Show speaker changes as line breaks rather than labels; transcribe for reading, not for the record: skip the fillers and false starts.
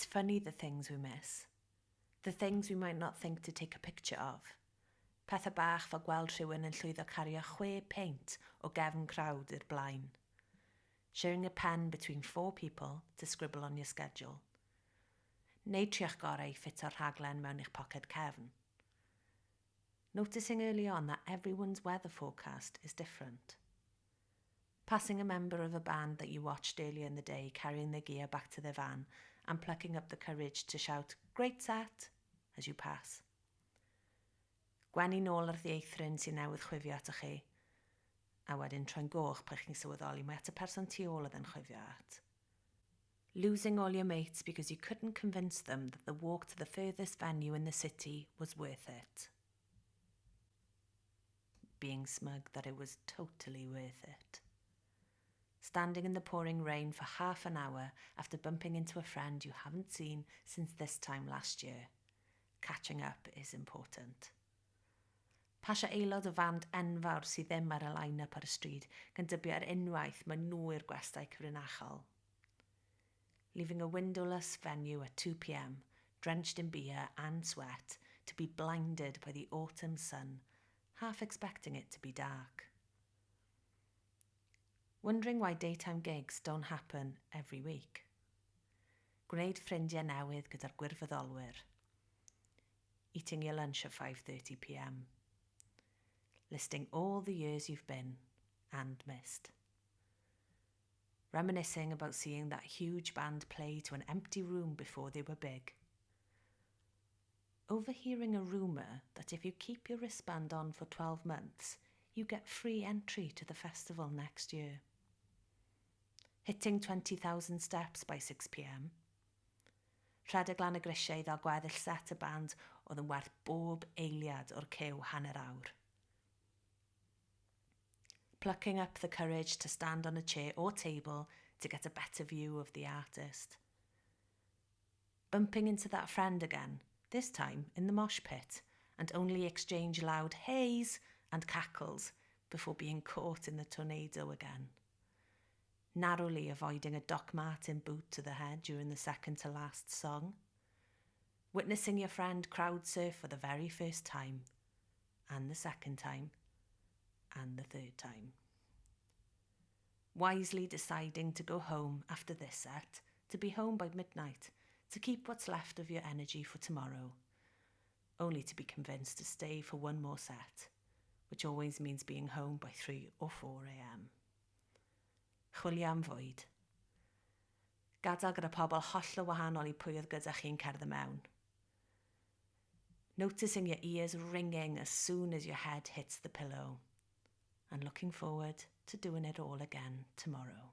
It's funny the things we miss. The things we might not think to take a picture of. Pethau bach fel gweld rhywun yn llwyddo cario 6 peint o gefn crowd i'r blaen. Sharing a pen between four people to scribble on your schedule. Neu trio'ch gorau i ffito'r rhaglen mewn i'ch poced cefn. Noticing early on that everyone's weather forecast is different. Passing a member of a band that you watched earlier in the day carrying their gear back to their van and plucking up the courage to shout, "Great set," as you pass. Gwenu nôl ar ddieithryn sy'n newydd chwifio atoch chi, a wedyn troi'n goch pan chi'n sylweddoli mai at y person tu ôl oedd yn chwifio at. Losing all your mates because you couldn't convince them that the walk to the furthest venue in the city was worth it. Being smug that it was totally worth it. Standing in the pouring rain for half an hour after bumping into a friend you haven't seen since this time last year. Catching up is important. Pasio aelod o fand enfawr sydd ddim ar y line-up ar y stryd gan dybio ar unwaith mai nhw yw'r gwestai cyfrinachol. Leaving a windowless venue at 2 p.m., drenched in beer and sweat, to be blinded by the autumn sun, half expecting it to be dark. Wondering why daytime gigs don't happen every week. Gwneud ffrindiau newydd gyda'r gwirfoddolwyr. Eating your lunch at 5:30 p.m. Listing all the years you've been and missed. Reminiscing about seeing that huge band play to an empty room before they were big. Overhearing a rumour that if you keep your wristband on for 12 months, you get free entry to the festival next year. Hitting 20,000 steps by 6 p.m. Rhedeg lan y grisiau i ddal gweddill set y band oedd yn werth bob eiliad o'r ciw hanner awr. Plucking up the courage to stand on a chair or table to get a better view of the artist. Bumping into that friend again, this time in the mosh pit, and only exchange loud heys and cackles before being caught in the tornado again. Narrowly avoiding a Doc Martin boot to the head during the second to last song. Witnessing your friend crowd surf for the very first time, and the second time, and the third time. Wisely deciding to go home after this set, to be home by midnight, to keep what's left of your energy for tomorrow, only to be convinced to stay for one more set, which always means being home by 3 or 4 a.m. Chwilio am fwyd. Gadael gyda pobl hollol wahanol i pwy oedd gyda chi'n cerdded mewn. Noticing your ears ringing as soon as your head hits the pillow and looking forward to doing it all again tomorrow.